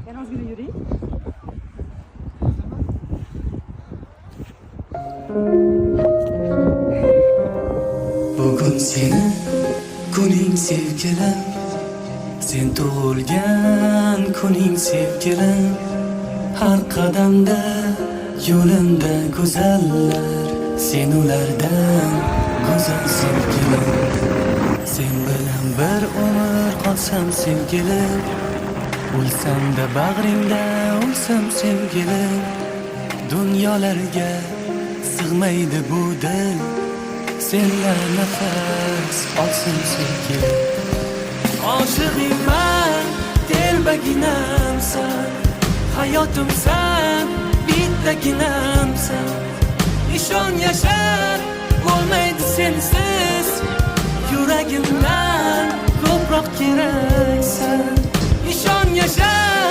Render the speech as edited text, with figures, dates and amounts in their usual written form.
Yana ozgina yuring. Bugun seni kuning, sevgilim. Sen tug'ilgan kuning, sevgilim. Har qadamda yo'limda go'zallar, sen ulardan go'zal, sevgilim. Sen bilan bir umr qolsam, sevgilim. O'lsamda bag'ringda o'lsam, sevgilim. Dunyolarga sig'maydi bu dil, senla nafas olsin, sevgilim. Oshig'ingman, telbaginamsan. Hayotimsan, bittaginamsan. Ishon, yashab bo'lmaydi sensiz. Yuragimdan ko'proq keraksan. Ishon, yashab.